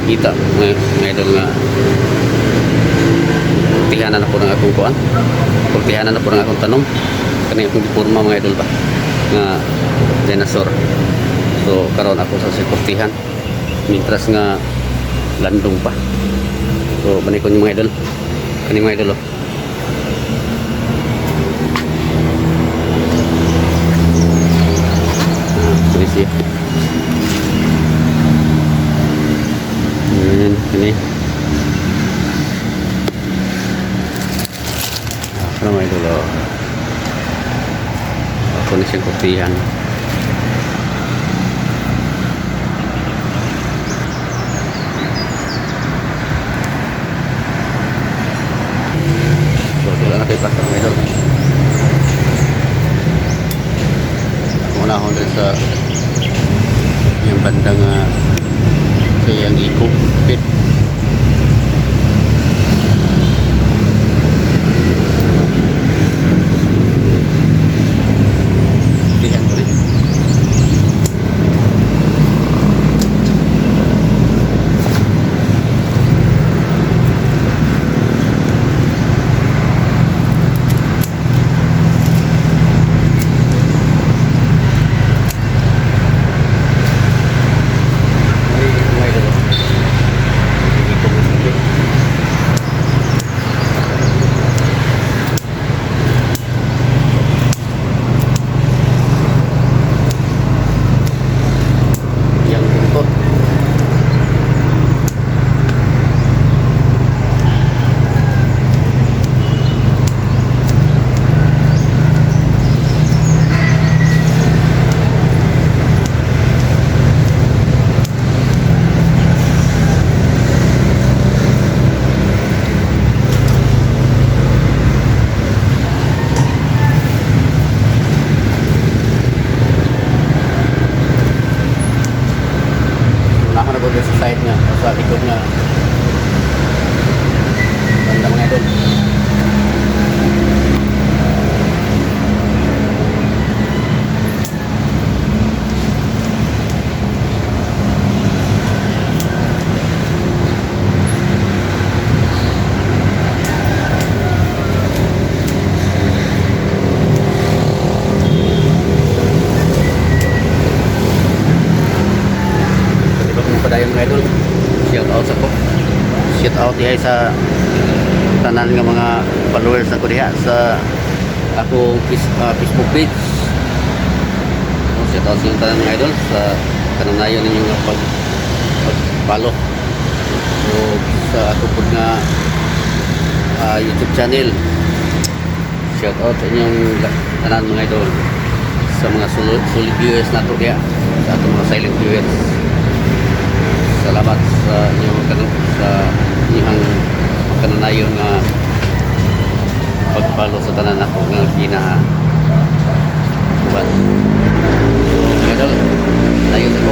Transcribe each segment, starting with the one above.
Kita, mga idol, nga kurtihanan na po ng akong kuan. Kurtihanan na po ng akong tanom. Kani akong giporma, mga idol ba, nga dinosaur. So karon ako sa kurtihan. Mientras nga landong pa. So banikon yung mga idol. Kani, mga idol, oh. Ah, kani siya. Ayan, kani. Ah, kana, mga idol, oh. Ako na siyang kurtihan. So, wala na kayo plaster, mga idol. Ako na ako sa yung banda nga sa iyang ikog pit. Diyan ko rin. Ay, mga idol, oh. Ikog na siya. Yang buntot. Wala ko na ko sa side nga, o sa likod nga. Banda, mga idol. Di ba kung padayon, mga idol? Shout out sa ko. Shout out dihay sa tanan nga mga followers nako diha sa akong Facebook page. So, shout out sa inyong tanan, mga idol, sa kanunayon ninyo nga pag follow. So sa ako pud nga YouTube channel. Shout out sa inyong tanan, mga idol, sa mga solid viewers nato diha, sa atong mga silent viewers. Salamat sa inyong sa inyong kanunayon nga pag-follow sa tanan ako nga gina kuan. So, mga idol, dayon ako.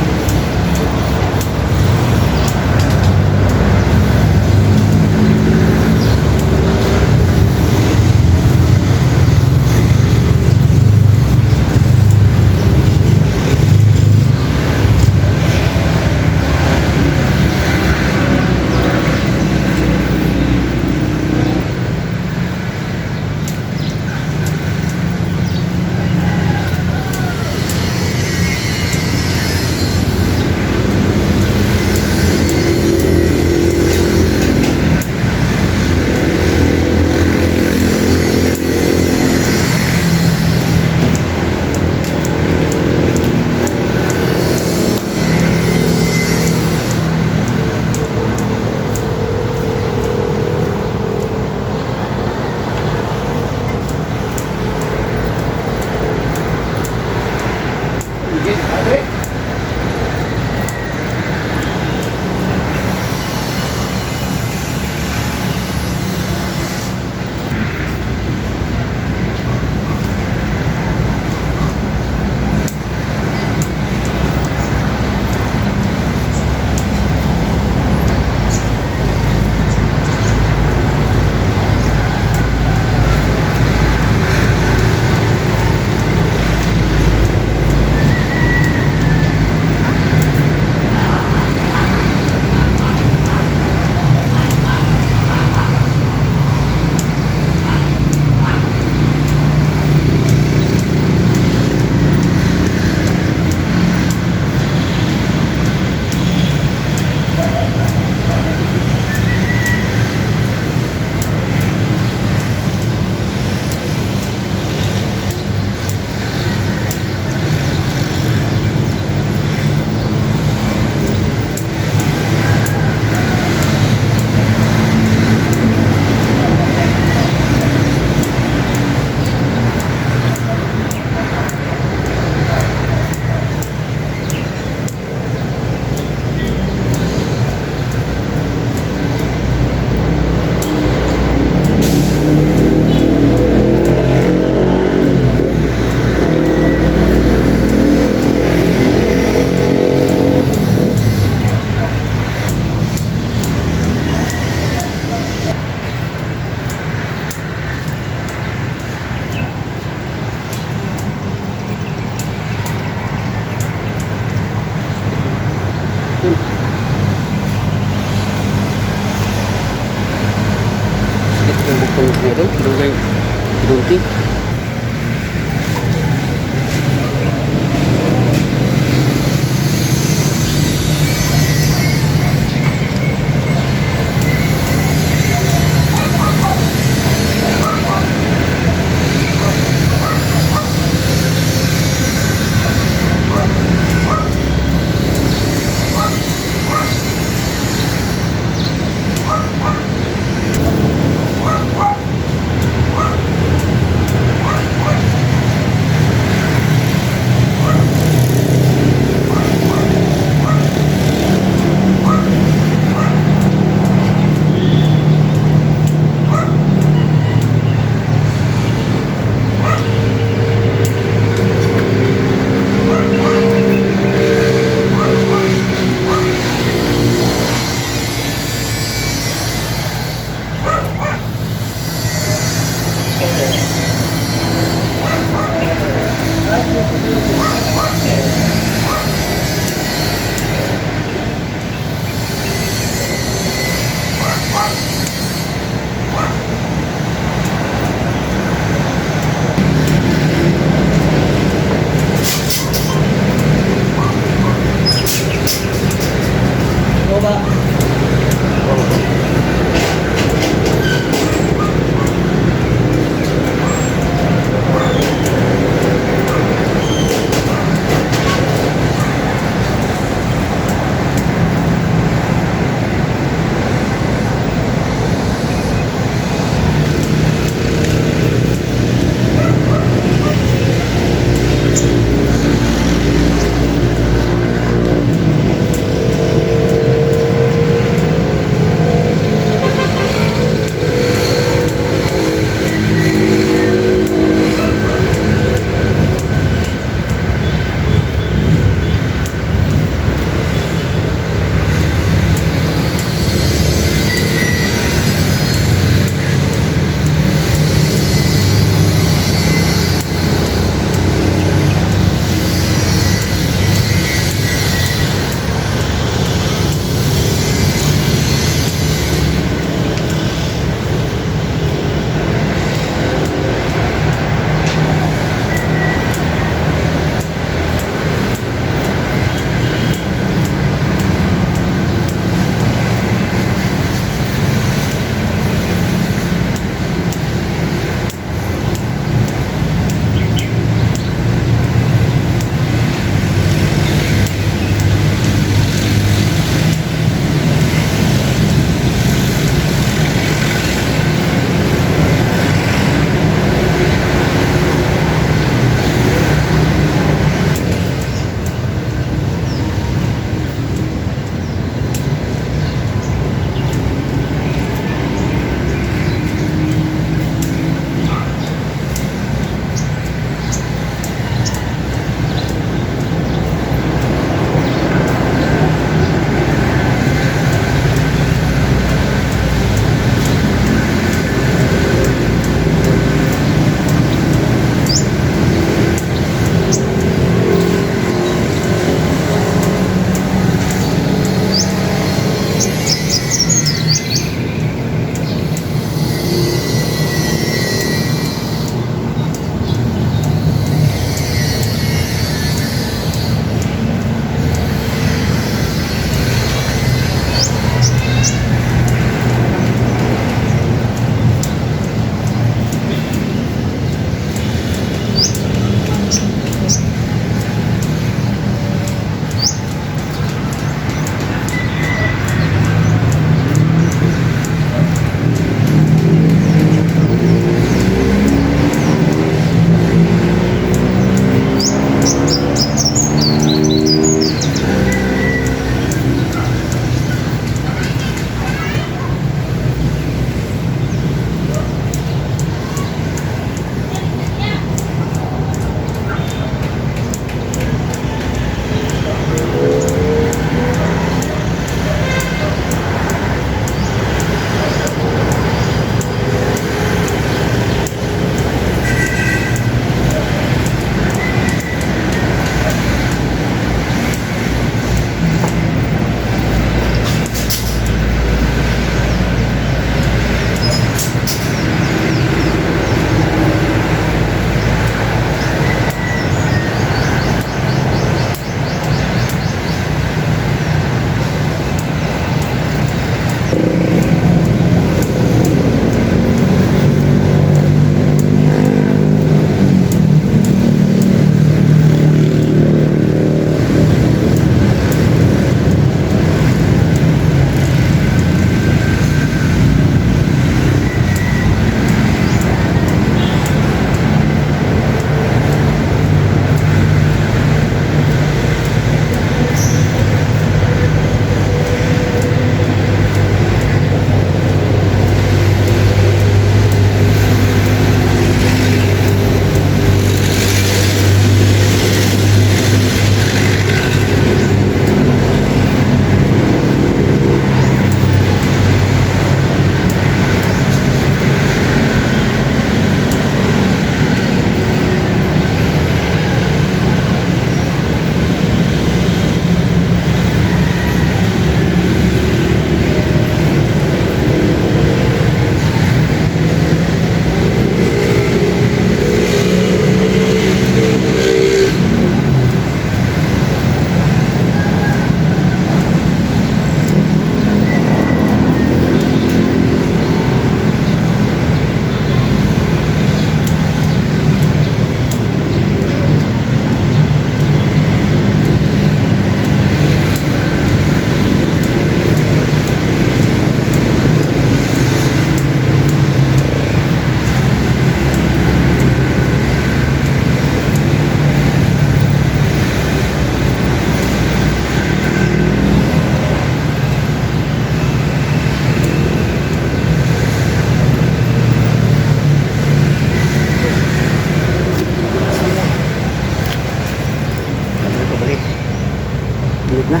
Hapit na.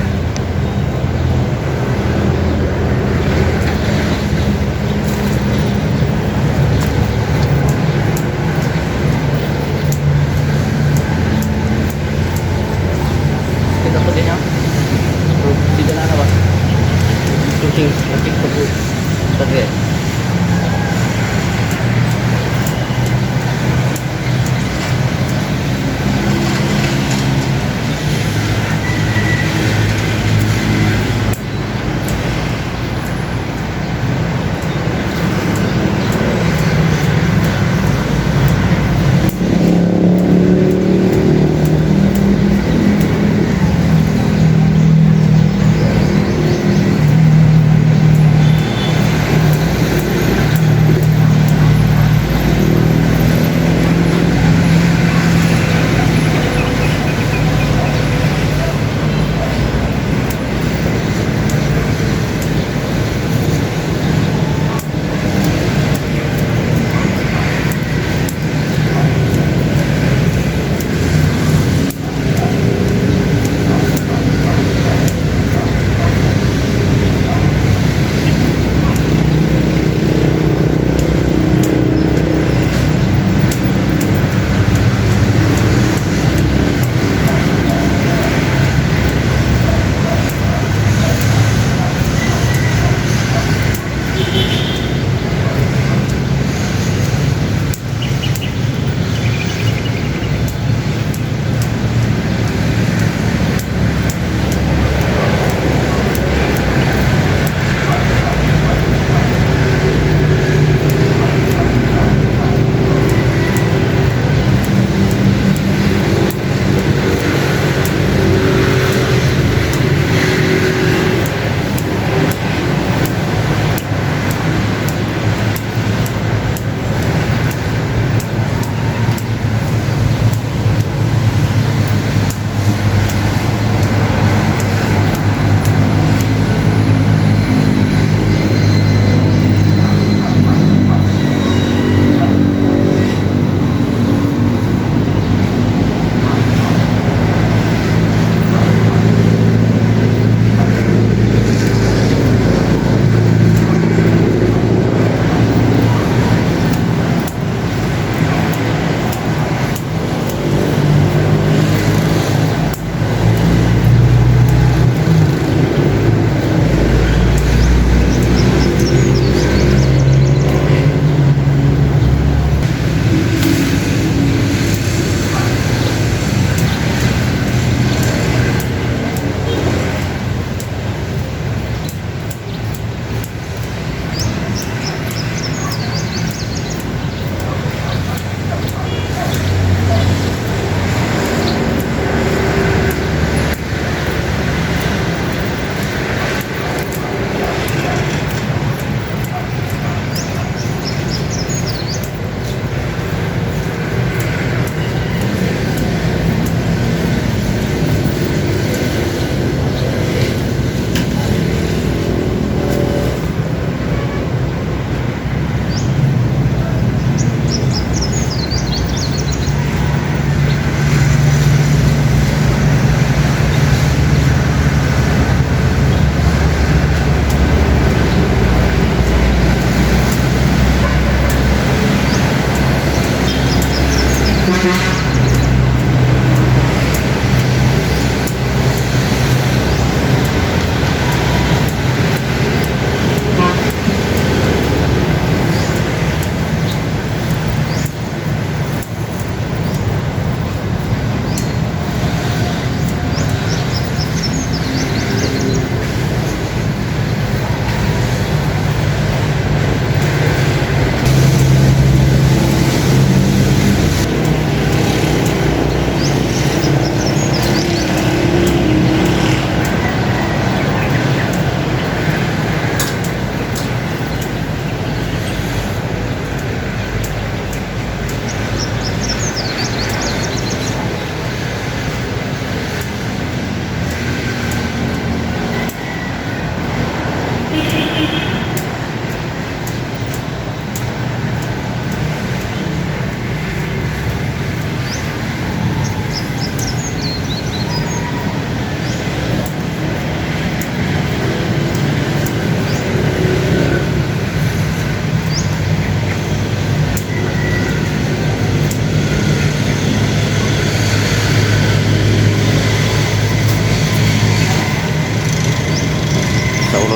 Kita po din niya. Dito na na ba? Shooting, shooting po. Sige.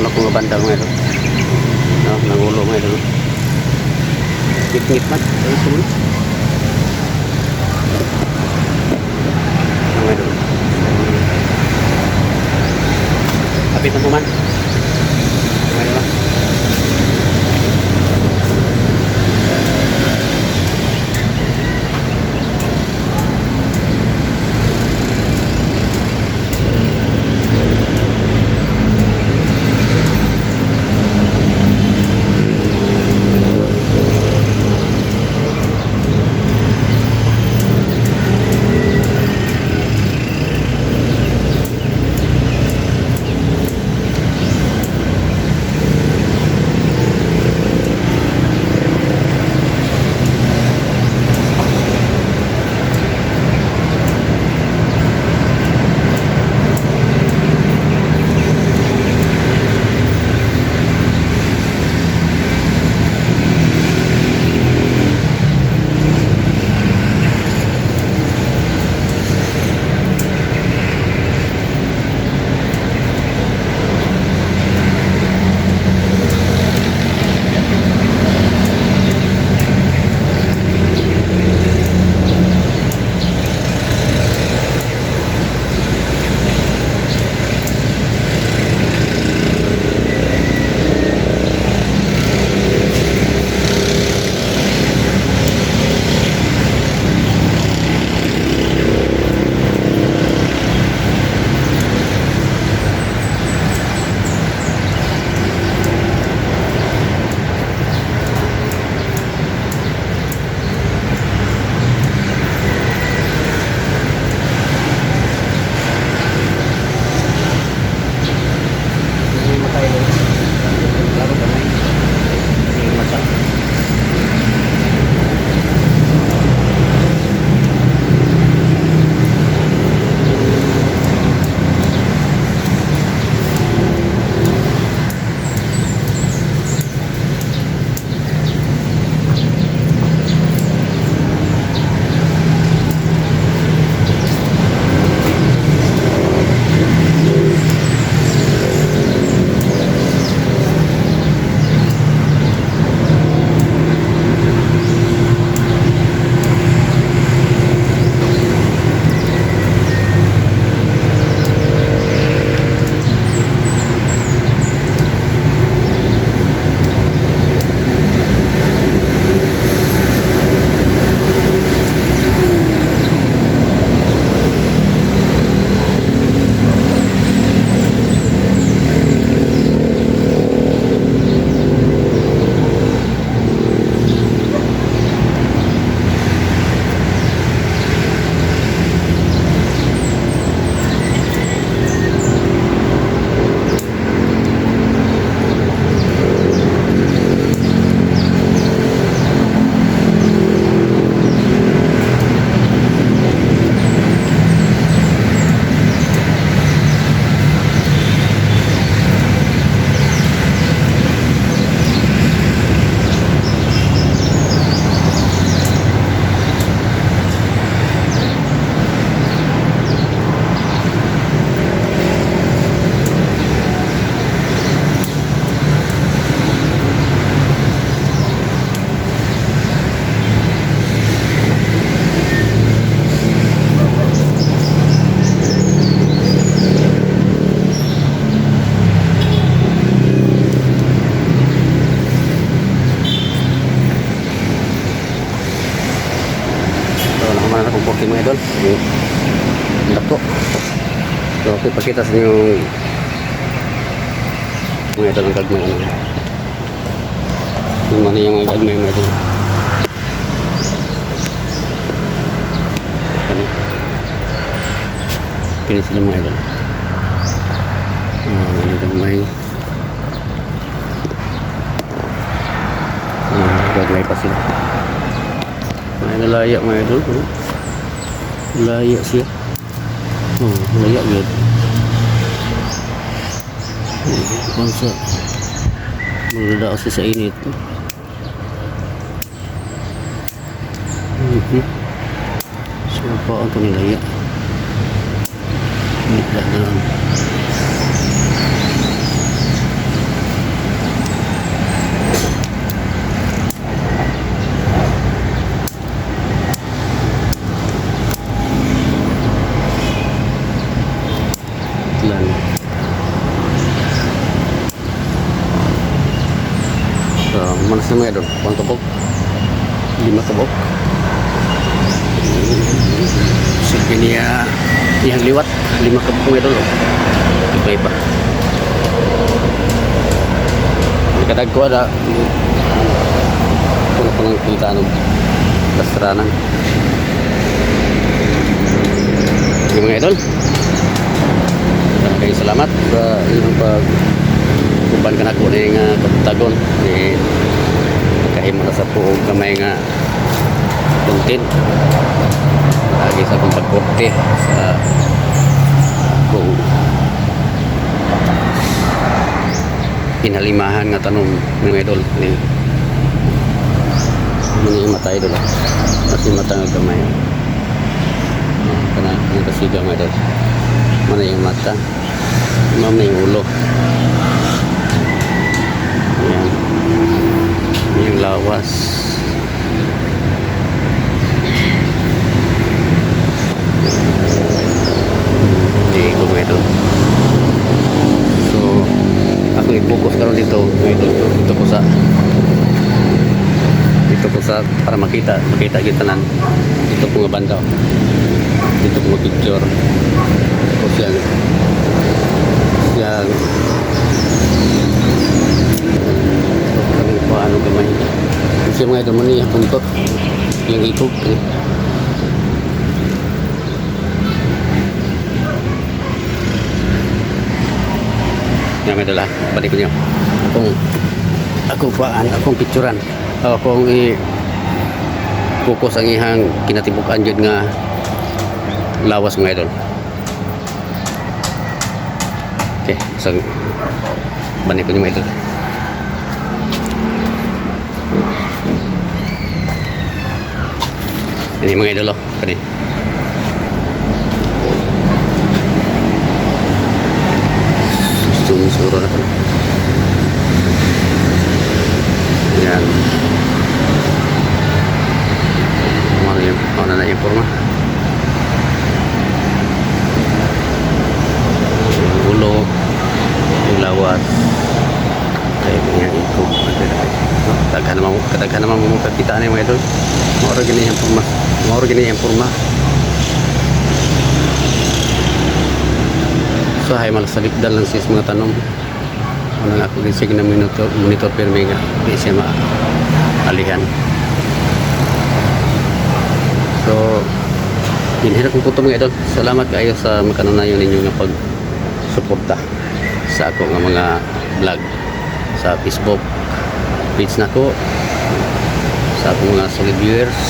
ako nga banda, mga idol. No, nangulo, mga idol. Ngit-ngit man. Ay, sumunod. Mga idol. Kapit na po man. Mga idol, ah. Hindi matay doon. Klaro gamay. Hindi mata. So, nakaman na akong 40, mga idol. Yung dako. So, okay, pakita sa inyo, mga idol, ang gagmay. Ano. Yung ano yung gagmay, mga idol. Ano? Pili sila, mga idol. Ah, ano gagmay. Ah, gagmay pa sila. May nalaya, mga idol. Ano? Laya siya. Oh, laya yun. Kung sa magdada kasi sa init. So, pa ang nilaya. Init na lang. Sa mga idol, pang kabok. 5 kabok. Sige niya iyang liwat, 5 kabok mga idol. Oh. Iba-iba. Nakadag ko ada. Puno ko ng kita ng lastranan. Sige mga idol. Maraming salamat sa inyong pag uban ka nako ni nga kabutagon ni kahimo na sa puog gamay nga content lagi sa akong pagkorte sa akong inalimahan nga tanom mga idol ni ano yung mata idol ah. Mas yung mata nga gamay ah. Ah, kana kana kasiga mga idol, mana yung mata, ma'am na yung ulo. Ayan. Yung lawas. Hindi ko mga idol. So, ako i-focus karon dito, mga idol. Dito ko sa para makita, makita kita tanan. Dito ko nga banda. Oh. Dito ko mag-picture. Tapos yan. Yan. Kami po ano gamay. Kasi mga idol mo niya buntot. Yung ikog. Eh. Yan mga idol ah. Balik ko niyo. Akong ako pa ang akong picturean. Akong i focus ang ihang kinatibuk-an jud nga lawas mga idol. Okay, so balik ko niyo mga idol. Ini mga idol oh, kani. Zoom siguro na to. Yan. Ano yung, ano na yung forma? Yung ulo, yung lawas. Kaya ganyan ikog. No? Daghan naman, kadaghan naman mo kakita ni mga idol. Mauro gini yung forma. Mauro gini yung forma. So hay malasalipdan lang sis mga tanom. Ano nga ako gisig na monitor, monitor pirmi nga di siya maalihan. So yun kong puto mga idol. Salamat kayo sa makanunayon ninyo nga pagsuporta sa ako nga mga vlog sa Facebook page nako, sa akong mga solid viewers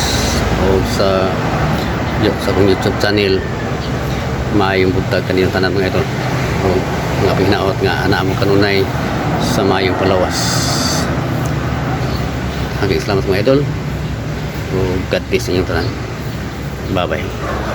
o sa akong YouTube channel. Maayong buntag kaniyong tanan mga idol. O mga pihinaot nga ana mo kanunay sa maayong palawas. Hanggang salamat mga idol. O God bless inyong tanan. Bye bye.